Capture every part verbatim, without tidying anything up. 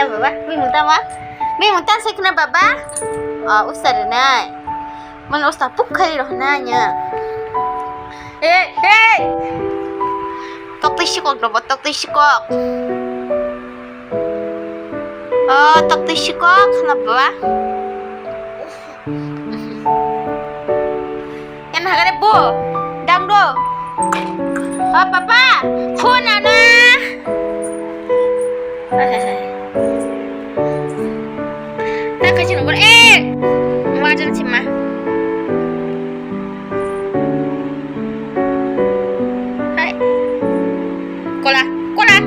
Baba, mui muta ma? Mui muta se khna baba? O, usta re nai. Mana usta puk khali roh na nya. Hey, hey! Tok twi sikok do bo, tok twi sikok. O, tok twi sikok khna baba. Yan hagare bo, dang do. O papa, phone ana. Ta kachi number eh, wajan sima. Hai. Kola, kola.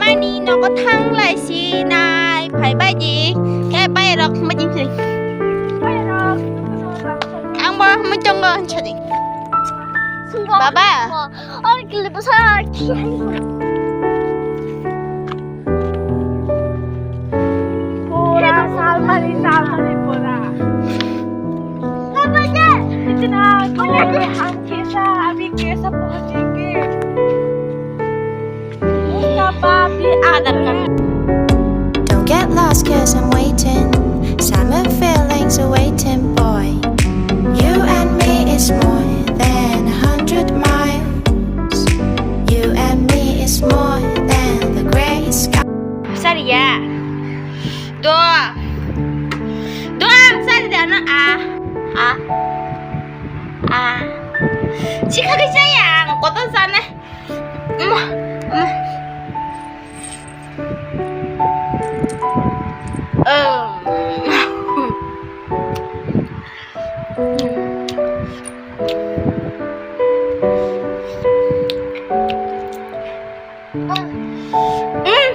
Mani nogo thang lai si nai phai bai di. He bai rok mani si. Ang bo mui chongo hinsa di. Baba. Or kili basa. Pura salmani, salmani pura. Itina, kya hum kaisa, abhi kaisa pahunchenge? Uska baap bhi aadar karta. Don't get lost, cause I'm waiting. Summer feelings are waiting, boy. You and me is more than a hundred miles. You and me is more than the gray sky. Sariya. Do. Do, sari da na a. A. A. Chikha ke chaya ang koto sana. Mm, mm. Um. Mm.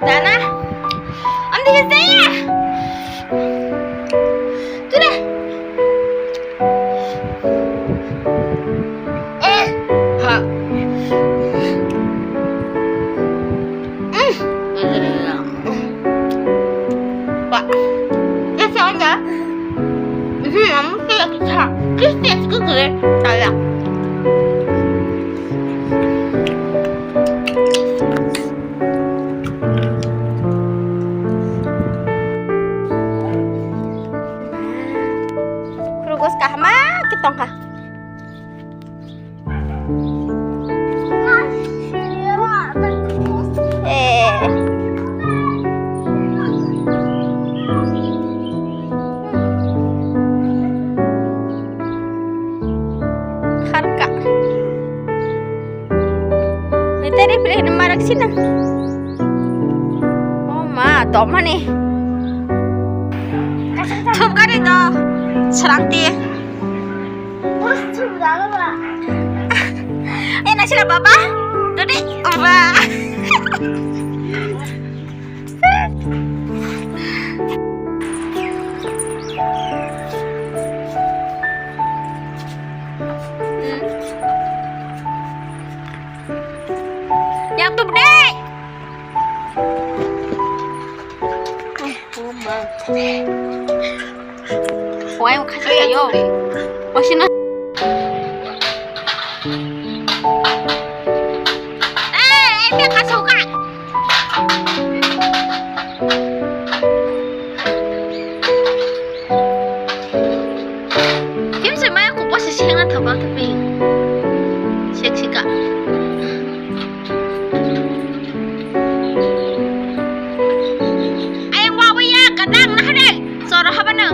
Dana. Andi saya. Sudah. Eh. Ha. Mm. Pak. Ya, saya. Mhm, kamu saya kita. Terus dia suka gue. Saya. Khurugos kahama kitong ha. Eh. Kharka. Nitari pilih ni marak sina. Oh ma, tomani. Thum kari do. Serang ti. Eh, nasila baba. Dodi, baba. Yang tu bedai. Oh, ma. Wai, khasi kayo. Masih na. Eh, eh, kasih ka. Kim se maya kupa se sengna thapa tapi. Seksi ka. Ayang wawa ya, kadang nah deh. Soro haba no.